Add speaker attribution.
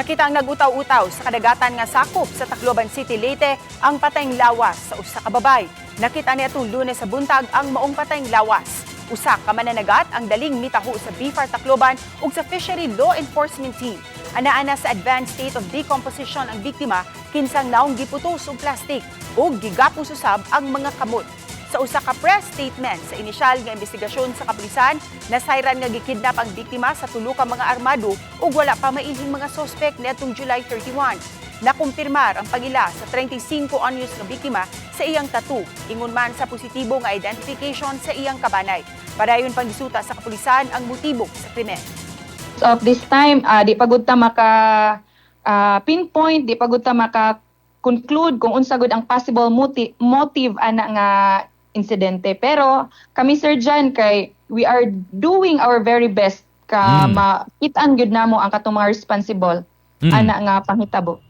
Speaker 1: Nakita ang nagutaw-utaw sa kadagatan nga sakop sa Tacloban City, Leyte ang patayng lawas sa usa ka babay. Nakita niadtong Lunes sa buntag ang maong patayng lawas. Usa ka mananagat ang daling mitaho sa BFAR Tacloban ug sa Fishery Law Enforcement Team. Ana-ana sa advanced state of decomposition ang biktima, kinsang naong giputos og plastic ug gigapos usab ang mga kamot. Sa usa ka press statement sa inisyal nga investigasyon sa kapulisan, nasayran nga gikidnap ang biktima sa tulo ka mga armado ug wala pa mailhing mga sospek niadtong July 31. Nakumpirmar ang pag-ila sa 35 anyos nga biktima sa iyang tattoo, ingon man sa positibo nga identification sa iyang kabanay. Padayon pang gisuta sa kapulisan ang motibo sa krimen.
Speaker 2: Of this time, di pa gud ta maka pinpoint, di pa gud ta maka conclude kung unsa gud ang possible motive ana nga insidente. Pero kami, Sir John, kay we are doing our very best ka makitaan gyud namo ang katong mga responsible ana nga panghitabo.